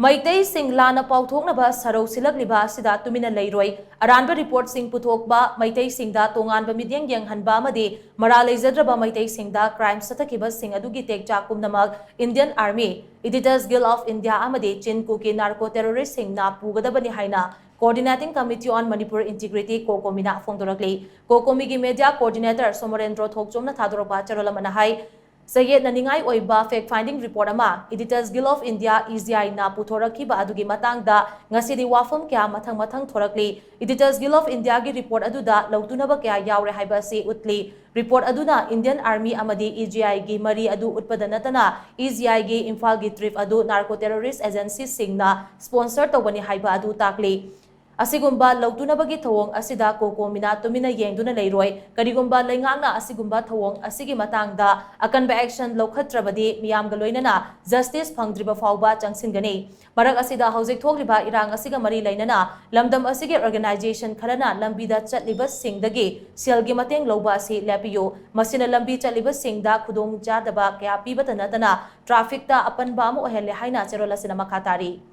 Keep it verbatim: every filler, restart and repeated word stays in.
ꯃꯩꯇꯩꯁꯤꯡ ꯂꯥꯟꯅ ꯄꯥꯎꯊꯣꯛꯅꯕ ꯁꯔꯧ ꯁꯤꯜꯂꯛꯂꯤꯕ ꯑꯁꯤꯗ ꯇꯨꯃꯤꯟꯅ ꯂꯩꯔꯣꯏ꯫ ꯑꯔꯥꯟꯕ ꯔꯤꯄꯣꯔꯠꯁꯤꯡ ꯄꯨꯊꯣꯛꯄ, ꯃꯩꯇꯩꯁꯤꯡꯗ ꯇꯣꯉꯥꯟꯕ ꯃꯤꯠꯌꯦꯡ ꯌꯦꯡꯍꯟꯕ ꯑꯃꯗꯤ ꯃꯔꯥꯜ ꯂꯩꯖꯗ꯭ꯔꯕ ꯃꯩꯇꯩꯁꯤꯡꯗ ꯀ꯭ꯔꯥꯏꯝ ꯆꯠꯊꯈꯤꯕꯁꯤꯡ ꯑꯗꯨꯒꯤ ꯇꯦꯛꯆꯥꯛ ꯄꯨꯝꯅꯃꯛ Indian Army, Editors Guild of India ꯑꯃꯗꯤ ꯆꯤꯟ ꯀꯨꯀꯤ ꯅꯥꯔꯀꯣ ꯇꯦꯔꯣꯔꯤꯁꯁꯤꯡꯅ ꯄꯨꯒꯗꯕꯅꯤ ꯍꯥꯏꯅ Coordinating Committee on Manipur Integrity, COCOMIꯅ ꯐꯣꯡꯗꯣꯔꯛꯂꯤ꯫ COCOMIꯒꯤ media coordinator Somorendro ꯊꯣꯛꯆꯣꯝꯅ ꯊꯥꯗꯣꯔꯛꯄ ꯆꯦꯔꯣꯜ ꯑꯃꯅ ꯍꯥꯏ, ꯆꯌꯦꯠꯅꯅꯤꯡꯉꯥꯏ ꯑꯣꯏꯕ fact finding report ꯑꯃ Editors Guild of India, EGIꯅ ꯄꯨꯊꯣꯔꯛꯈꯤꯕ ꯑꯗꯨꯒꯤ ꯃꯇꯥꯡꯗ ꯉꯁꯤꯗꯤ ꯋꯥꯐꯝ ꯀꯌꯥ ꯃꯊꯪ ꯃꯊꯪ ꯊꯣꯔꯛꯂꯤ꯫ Editors Guild of Indiaꯒꯤ report ꯑꯗꯨꯗ ꯂꯧꯇꯨꯅꯕ ꯀꯌꯥ ꯌꯥꯎꯔꯦ ꯍꯥꯏꯕ ꯑꯁꯤ ꯎꯠꯂꯤ꯫ Report ꯑꯗꯨꯅ Indian Army ꯑꯃꯗꯤ EGIꯒꯤ ꯃꯔꯤ ꯑꯗꯨ ꯎꯠꯄꯗ ꯅꯠꯇꯅ, EGIꯒꯤ ꯏꯝꯐꯥꯜꯒꯤ trip ꯑꯗꯨ narco terrorist agencyꯁꯤꯡꯅ sponsor ꯇꯧꯕꯅꯤ ꯍꯥꯏꯕ ꯑꯗꯨ ꯇꯥꯛꯂꯤ꯫ ꯑꯁꯤꯒꯨꯝꯕ ꯂꯧꯇꯨꯅꯕꯒꯤ ꯊꯧꯑꯣꯡ ꯑꯁꯤꯗ COCOMIꯅ ꯇꯨꯃꯤꯟꯅ ꯌꯦꯡꯗꯨꯅ ꯂꯩꯔꯣꯏ꯫ ꯀꯔꯤꯒꯨꯝꯕ ꯂꯩꯉꯥꯛꯅ ꯑꯁꯤꯒꯨꯝꯕ ꯊꯧꯑꯣꯡ ꯑꯁꯤꯒꯤ ꯃꯇꯥꯡꯗ ꯑꯀꯟꯕ action ꯂꯧꯈꯠꯇ꯭ꯔꯕꯗꯤ ꯃꯤꯌꯥꯝꯒ ꯂꯣꯏꯅꯅ justice ꯐꯪꯗ꯭ꯔꯤꯕ ꯐꯥꯎꯕ ꯆꯪꯁꯤꯟꯒꯅꯤ꯫ ꯃꯔꯛ ꯑꯁꯤꯗ ꯍꯧꯖꯤꯛ ꯊꯣꯛꯂꯤꯕ ꯏꯔꯥꯡ ꯑꯁꯤꯒ ꯃꯔꯤ ꯂꯩꯅꯅ ꯂꯝꯗꯝ ꯑꯁꯤꯒꯤ organization ꯈꯔꯅ ꯂꯝꯕꯤꯗ ꯆꯠꯂꯤꯕꯁꯤꯡꯗꯒꯤ ꯁꯦꯜꯒꯤ ꯃꯇꯦꯡ ꯂꯧꯕ ꯑꯁꯤ ꯂꯦꯞꯄꯤꯌꯨ꯫ ꯃꯁꯤꯅ ꯂꯝꯕꯤ ꯆꯠꯂꯤꯕꯁꯤꯡꯗ ꯈꯨꯗꯣꯡꯆꯥꯗꯕ ꯀꯌꯥ ꯄꯤꯕꯇ ꯅꯠꯇꯅ trafficꯇ ꯑꯄꯟꯕ ꯑꯃ ꯑꯣꯏꯍꯜꯂꯦ ꯍꯥꯏꯅ ꯆꯦꯔꯣꯜ ꯑꯁꯤꯅ ꯃꯈꯥ ꯇꯥꯔꯤ꯫